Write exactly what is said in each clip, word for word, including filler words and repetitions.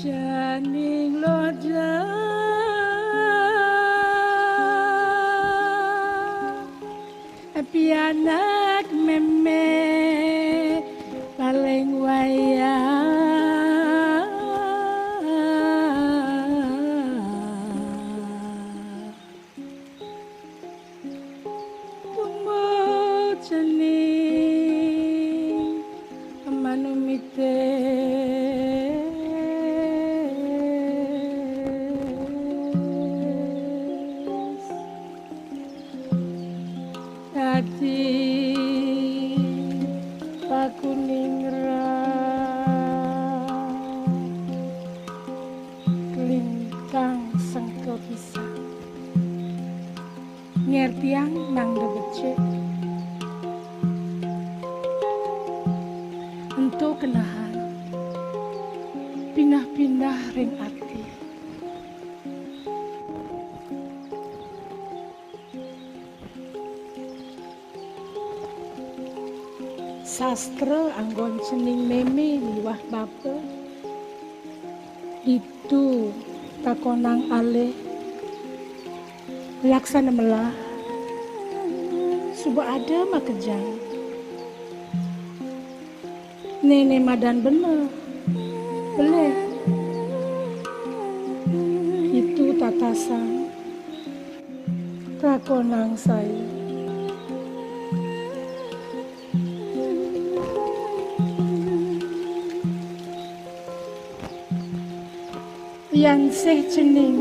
Janing loja pianak mémé paling wayah. Tumbuh cening manumitis. Dadi pakuning ra kelintang sengka pisan. Ngertiang mangda becik. Ento kenahan pindah-pindah ring ati. Sastra anggon cening mémé miwah bapa. Ditu takonang alih laksana melah suba ada makejang. Néné madan bena. Belih. Ditu tatasan. Takonang sai. Yan sih cening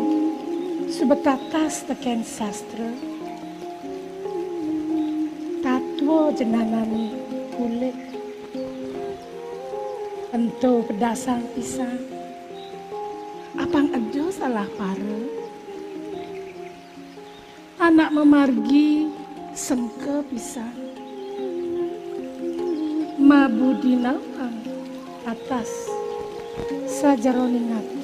suba tatas tekén sastra, tatwa jenanané kulik. Ento pedasang pisan. Apang eda salah para. Anak mamargi sengka pisan. Mabudi nawang atas sajeroning ati.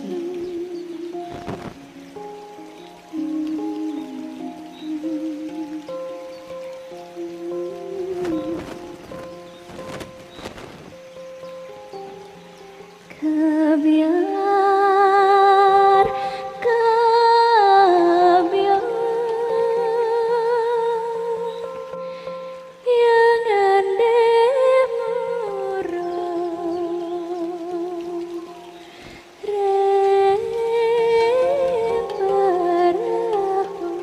Kebiar, kebiar, yang andai murung ring perahu.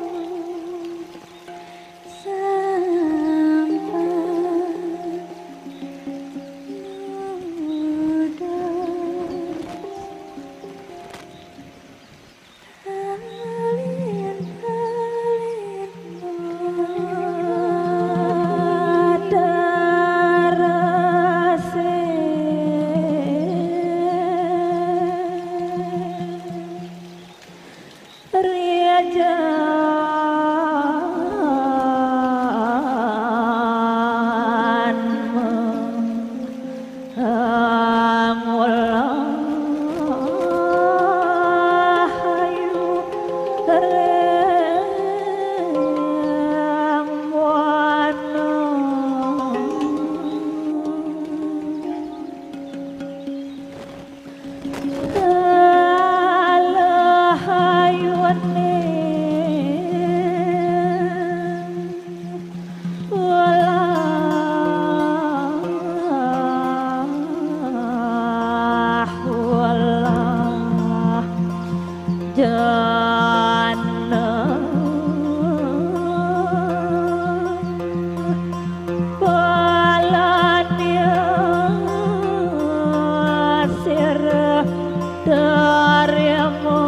Sampan nuduh alin-alin mata rasih. Riajan mengulah ayu ring buana. Kalah ayuning ulah, ulah jana. Balania sira tarima.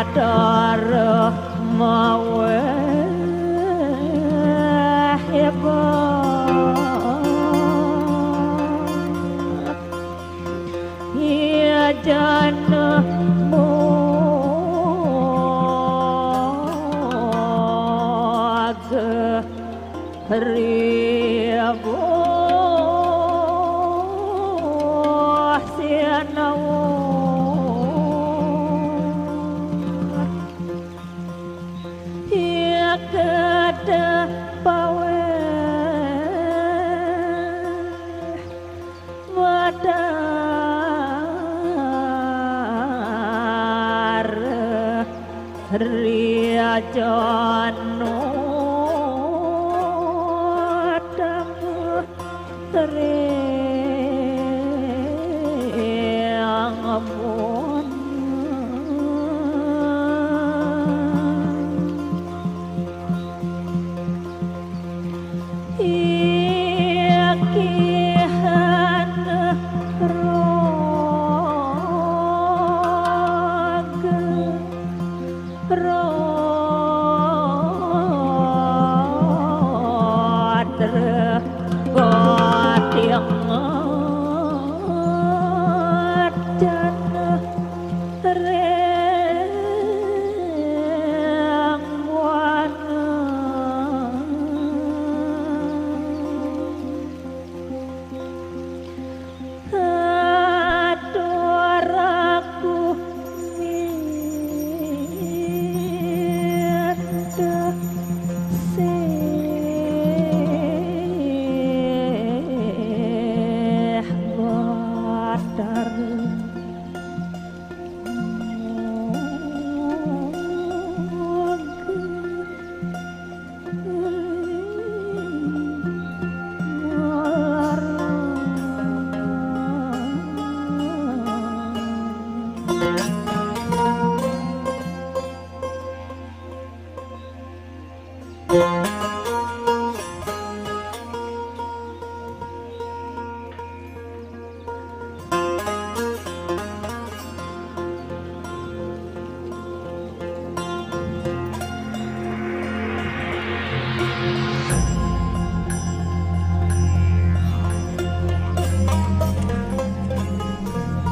Batara maweh hebat. Yajana moga ribuh sinawur. Ia kedah Riajana tabuh ring buana. Ikihan raga ratra bating dan ring buana. Atur aku minta sih Batara.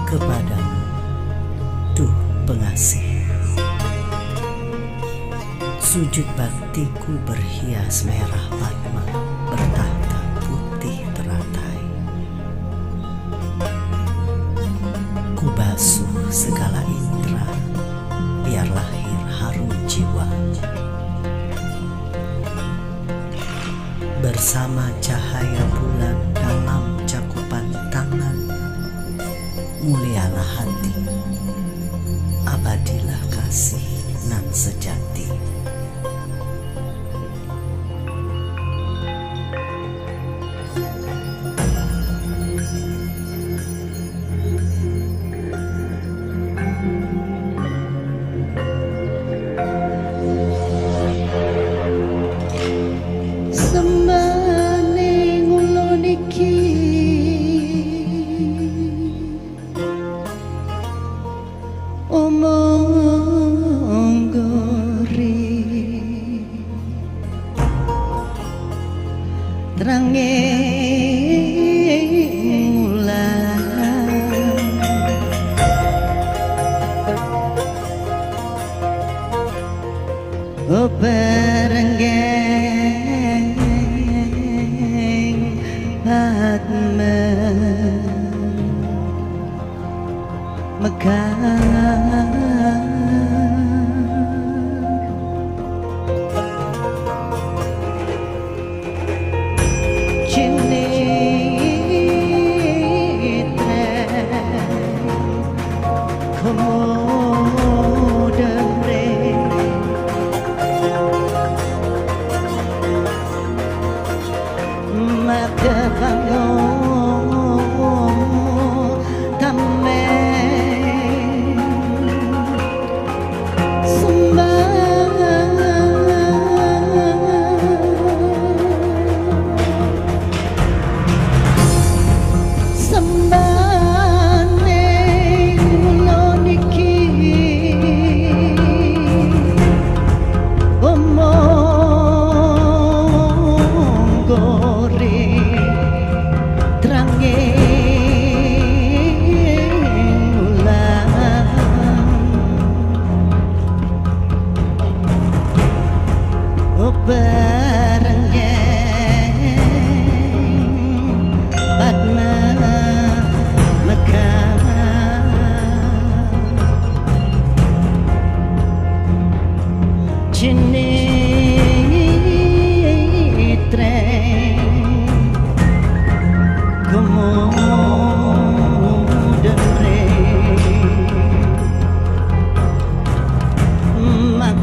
Kepadamu, duh pengasih. Sujud baktiku berhias merah padma, bertahta putih teratai. Ku basuh segala indra, biar lahir harum jiwa. Bersama cahaya bulan dalam cakupan tangan, mulialah hati, abadilah kasih nan sejati. Sembah ning ulun iki, omong gori, teranging ulang. O perenggeng padma mekar. Cinitreng kemudere. Maka bangun tameng sembah. Sembah ning ulun iki, omong gori, teranging ulang. O perenggeng padma mekar. Cinitreng kemudere. Maka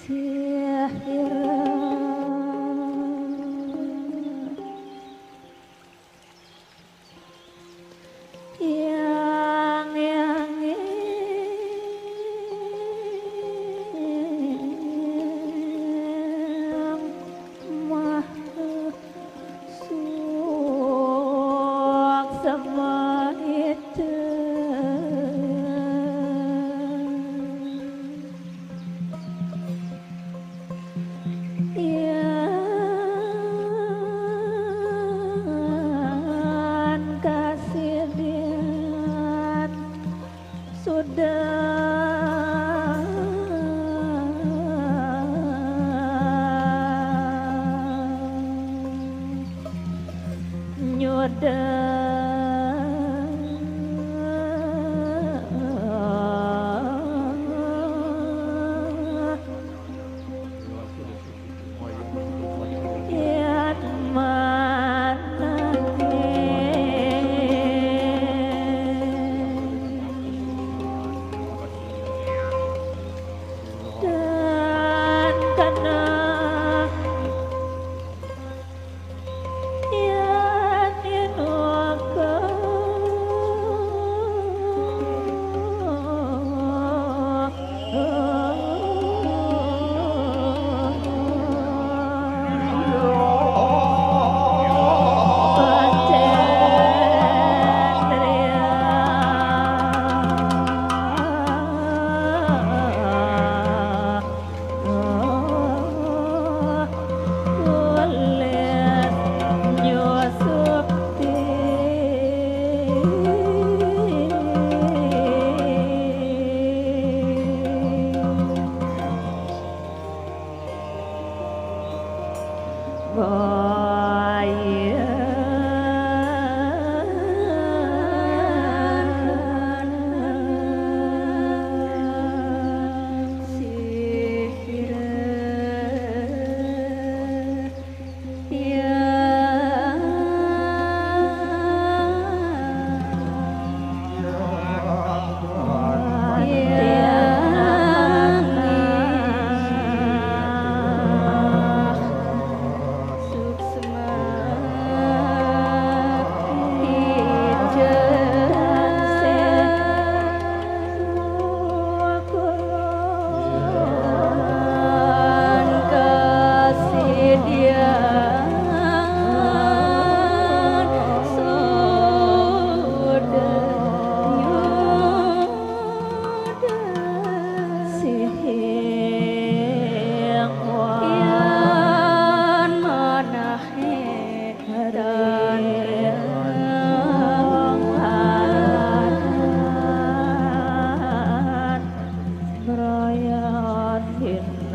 Sihir. Yang, yang, yang maha suksma itu. Yan kasedian sudah nyudah. Yan manahé dan kana.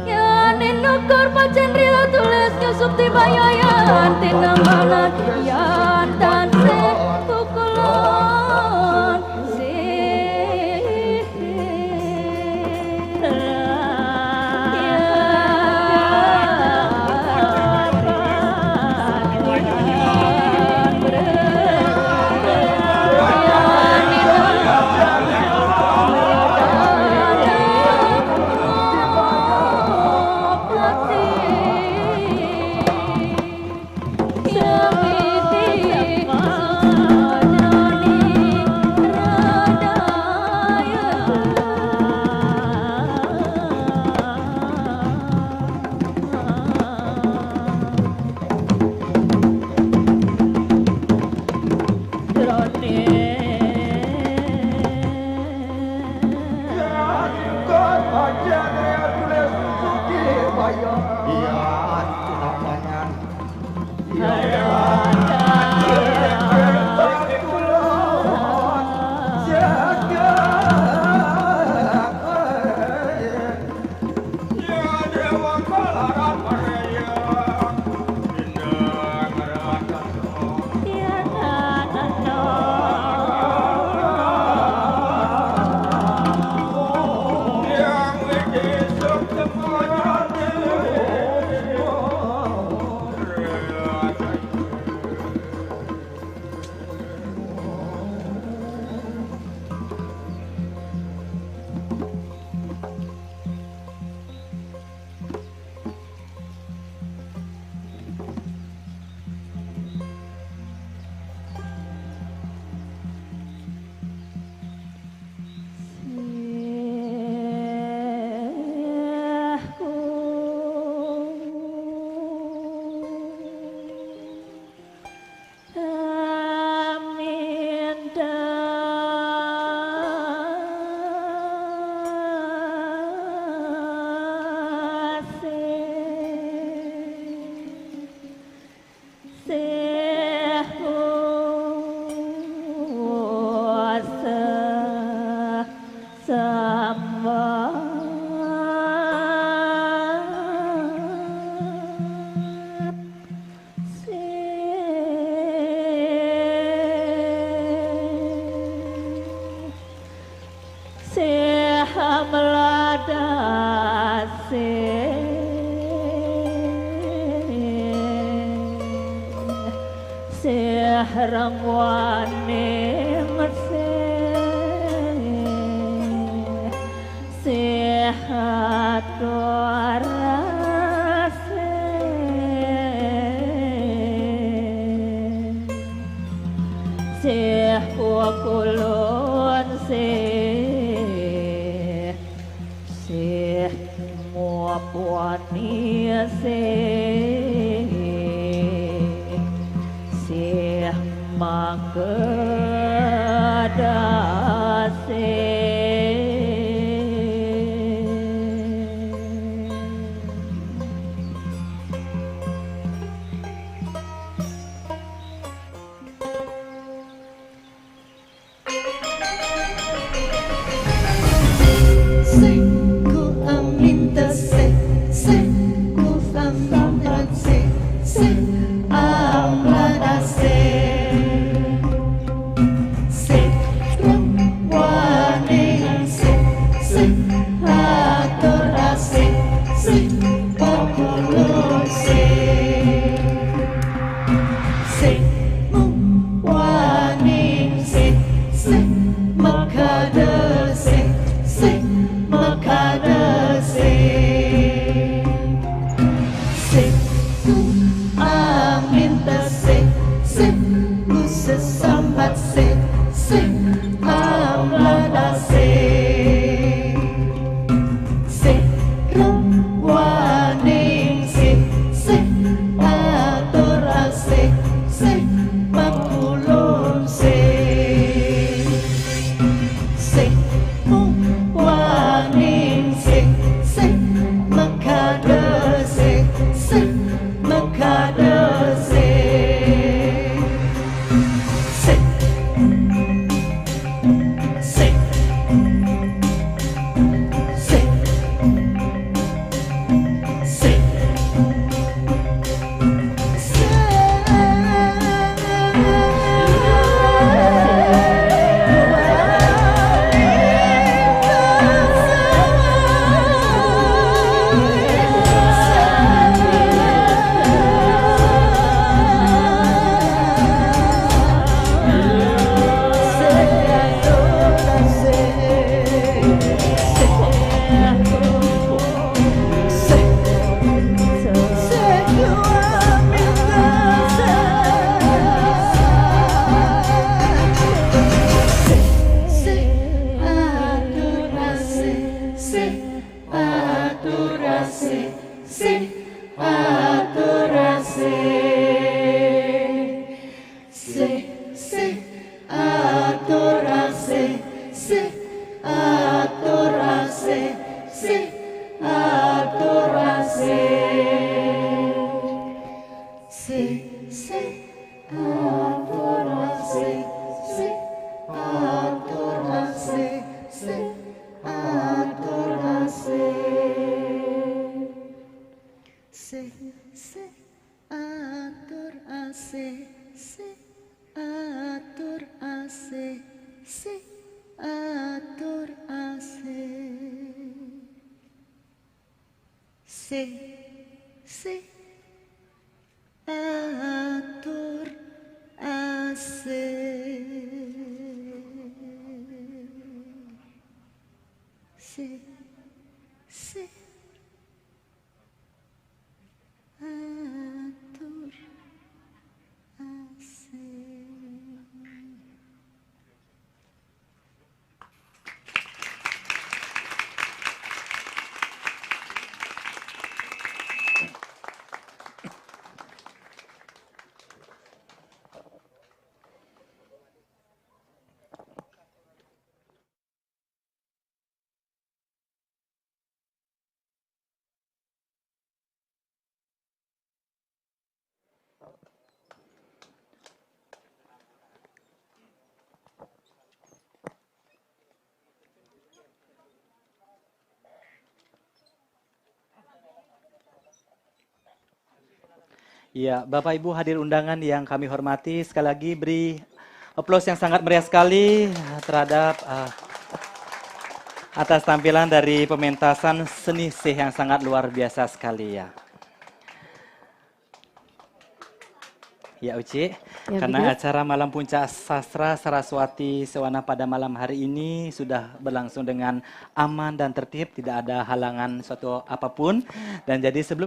Yan nukur pacén ria tulis nyusup ti baya yan tinambanan yan tansih pukulan sih. Rangwaning sih, sih atur asih, sih kukulun sih, sih muapwani sih, sih mangkada sih. Sing ku amin tasik, sing ku amin tasik, sing amla dasik. Sing rung waning sik, sing atur asik, sing pakulun sik. Sing mung waning sik, sing makada sik, sing makada sik. Sing tu amin tasik, sing ku sesambat sik, sing amla dasik. Sing rung waning sik, sing atur asik, sing pakulun sik. Sing mung waning sik, sing makada sik, sing makada sik. Sik. Sik. Sik. Sik. Sik, atur asik, sik, atur asik. Sik, sik, atur asik, sik, atur asik, sik, atur asik. Sik, sik, atur asik, sik, atur asik, sik, atur asik. Sik, sik, atur asik, sik, atur asik, sik, atur asik. Sik, sik, atur asik. Sik, sik, atur asik. Ya, Bapak Ibu hadir undangan yang kami hormati, sekali lagi beri aplaus yang sangat meriah sekali terhadap, eh, atas tampilan dari pementasan seni sih yang sangat luar biasa sekali ya. Ya, Uci, Ya, karena Bunda. Acara Malam Puncak Sastra Saraswati Sewana pada malam hari ini sudah berlangsung dengan aman dan tertib, tidak ada halangan suatu apapun. Dan jadi sebelum